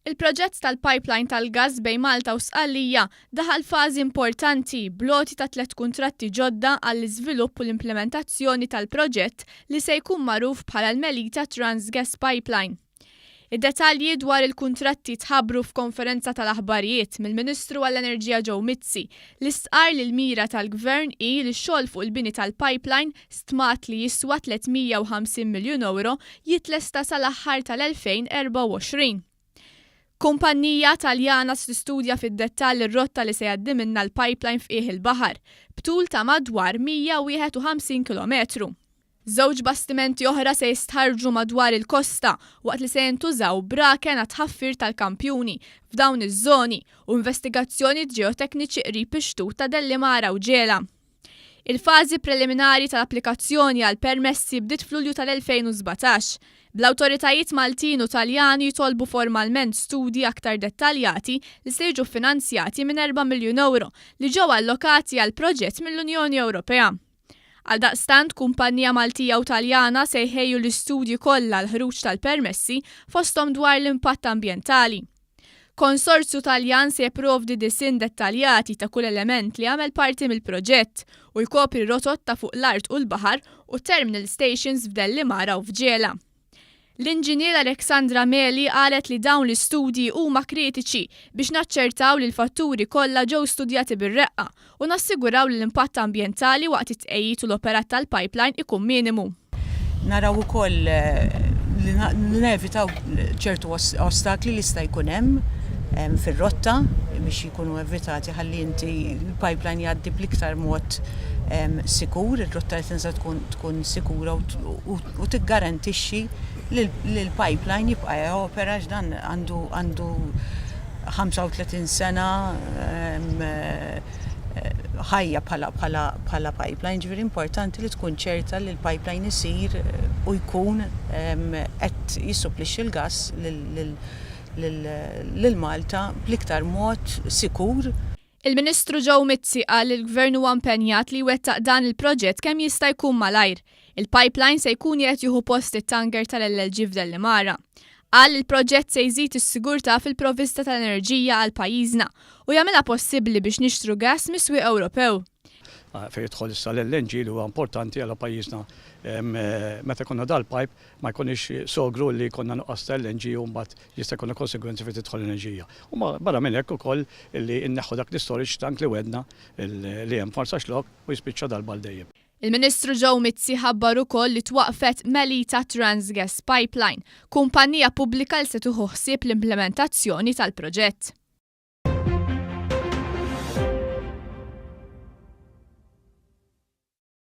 Il-proġett tal-pipeline tal-gass bejn Malta u Sqallija daħal fażi importanti bl-għoti ta' tlett kuntratti ġodda għall-iżvilupp u l-implimentazzjoni tal-proġett li se jkun magħruf bħala l-Melita Trans Gas Pipeline. Id-dettalji dwar il-kuntratti tħabbru f'konferenza tal-aħbarijiet mill-Ministru għall-Enerġija Joe Mizzi li stqarr li l-mira tal-Gvern hi li x-xogħol fuq il-bini tal-pipeline stmat li jiswa 350 miljun ewro jitlesta sal-aħħar tal-2024. Kumpannija Taljana se tistudja fid-dettall ir-rotta li se jgħaddi minnha l-pipeline f'qiegħ il-baħar, b'tul ta' madwar 151 kilometru. Żewġ bastimenti oħra se jistħarrġu madwar il-kosta waqt li se jintużaw braken għat-tħaffir tal-kampjuni f'dawn iż-żoni u investigazzjonijiet ġeotekniċi qrib ix-xtut ta' Dellimara u Ġela. Il-fażi preliminari tal-applikazzjoni għall-permessi bdiet f'Lulju tal-2017, bl-awtoritajiet Maltin u Taljani jitolbu formalment studji aktar dettaljati li se jiġu ffinanzjati minn erba' miljun ewro li ġew allokati għall-proġett mill-Unjoni Ewropea. Għaldaqstant, kumpannija Maltija u Taljana se jħejju l-istudji kollha għall-ħruġ tal-permessi, fosthom dwar l-impatt ambjentali. Konsorzju Taljan se jipprovdi disinn dettaljati ta' kull element li jagħmel parti mill-proġett u jkopri rotot ta' fuq l-art u l-baħar u terminal stations f'Dellimara u f'Ġela. L-Inġinier Alexandra Meli qalet li dawn l-istudji huma kritiċi biex naċċertaw li l-fatturi kollha ġew studjati bir-reqqa u nassiguraw li l-impatt ambjentali waqt it-tqegħid u l-operat tal-pipeline ikun minimu. Naraw ukoll li nevitaw ċertu ostakli li jista' jkun hemm fir-rotta biex jkunu evitati ħalli inti l-pipeline jgħaddi bl-iktar mod sikur, ir-rotta li tinżel tkun sikura u tiggarantixxi li l-pipeline jibqa' jopera għax dan għandu għandu 35 sena ħajja bħala bħala bħala pipeline, ġifieri importanti li tkun ċerta li l-pipeline isir u jkun qed jissupplixxi l-gass lil Malta bl-iktar mod sikur. Il-Ministru Joe Mizzi qal li l-Gvern huwa impenjat li jwettaq dan il-proġett kemm jista' jkun malajr. Il-pipeline se jkun qiegħed jieħu post it-tanker tal-LLG f'Dellimara. Qal li l-proġett se jżid is-sigurtà fil-provvista tal-enerġija għal pajjiżna u jagħmilha possibbli biex nixtru gas mis-swieq Ewropew. Fejn jidħol issa l-LNG li huwa importanti għal pajjiżna meta jkollna dal-pipe ma jkunix sogru li jkollna nuqqas ta' LNG u mbagħad jista' jkollna konsegwenzi fejn tidħol enerġija. U barra minn hekk ukoll li nneħħu dak l-istorage tank li wegħdna li hemm f'Marsaxlokk u jispiċċa darba għal dejjem. Il-Ministru Joe Mizzi ħabbar ukoll li twaqqfet Melita Transgas Pipeline, kumpannija pubblika li se tieħu ħsieb l-implimentazzjoni tal-proġett.